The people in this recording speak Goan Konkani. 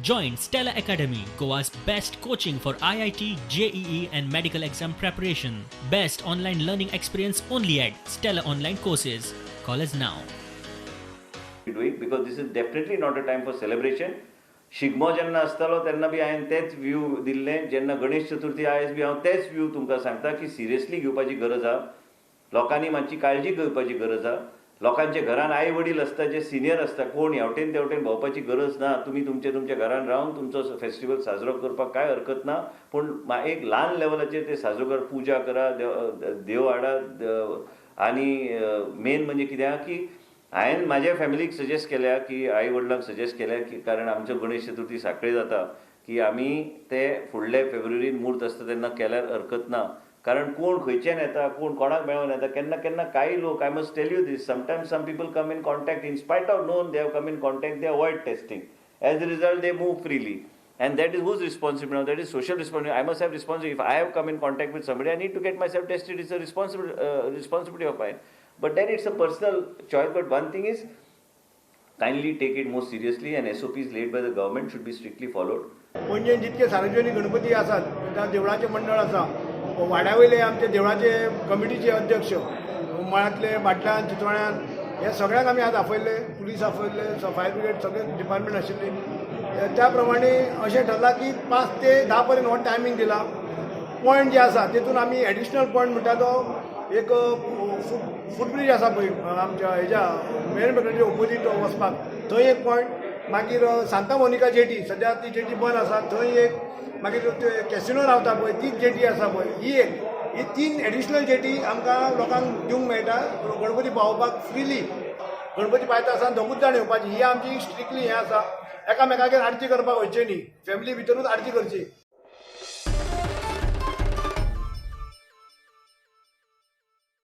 Join Stella Academy, Goa's best coaching for IIT, JEE, and medical exam preparation. Best online learning experience only at Stella Online Courses. Call us now. Doing because this is definitely not a time for celebration. Shigmo जेन्ना आसतालो तेन्ना बी हांवें तेच व्यू दिल्ले. जेन्ना गणेश चतुर्थी आयज बी हांव तेच व्यू तुमकां सांगता की सिरियसली घेवपाची गरज आहा. लोकांनी मातशी काळजी घेवपाची गरज आहा. लोकांच्या घरान आई वडील आसता, जे सिनियर आसता, कोण हेवटेन तेवटेन भोंवपाची गरज ना. तुमी तुमचे तुमच्या घरान रावन तुमचो फेस्टिवल साजरो करपाक कांय हरकत ना, पूण एक ल्हान लेवलाचेर ते साजरो कर, पुजा करा, देव हाडा. आनी मेन म्हणजे कितें आहा की हांवें म्हाज्या फॅमिलीक सजेस्ट केल्या की आई वडिलांक सजेस्ट केल्या की कारण आमच्यो गणेश चतुर्थी साखळे जाता की आमी ते फुडले फेब्रुवारीन म्हूर्त आसता तेन्ना केल्यार हरकत ना. कारण कोण खंयच्यान येता, कोण कोणाक मेळोन येता, केन्ना केन्ना कांय लोक, I must tell you this, sometimes some people come in contact, in spite of known they have come in contact, they avoid testing. As a result, they move freely, and that is whose responsibility? That is social responsibility. I must have responsibility. If I have come in contact with somebody, I need to get myself tested. It's a responsibility of mine. But then it's a personal choice. But one thing is, kindly take it more seriously, and SOPs laid by the government should be strictly followed. पणजेन जितके सार्वजनीक गणपती आसात, त्या देवळाचें मंडळ आसा, वाड्या वयले आमचे देवळाचे कमिटीचे अध्यक्ष, मळ्यांतले, बाटल्यान, चितोळ्यान, हे सगळ्यांक आमी आज आपयल्ले. पुलीस आपयल्ले, फायर ब्रिगेड, सगळे डिपार्टमेंट आशिल्ले. त्या प्रमाणे अशें ठरलां की 5 ते 10 पर्यंत हो टायमींग दिला. पॉयंट जे आसा तेतून आमी एडिशनल पॉयंट म्हणटा तो एक फूट ब्रीज आसा पळय आमच्या हेज्या मेन बेकरीच्या ओपोजीट वचपाक, थंय एक पॉयंट. मागीर सांता मोनिका जेटी, सद्या ती जेटी बंद आसा, थंय एक. मागीर ते कॅसिनो रावता पळय, तीच जेटी आसा पळय, ही एक. ही तीन एडिशनल जेटी आमकां लोकांक दिवंक मेळटा गणपती पावोवपाक. फ्रिली गणपती पायता आसतना दोगूच जाण येवपाची, ही आमची स्ट्रिक्टली हें आसा. एकामेकागेर आरती करपाक वयचें न्ही, फॅमिली भितरूच आरती करची.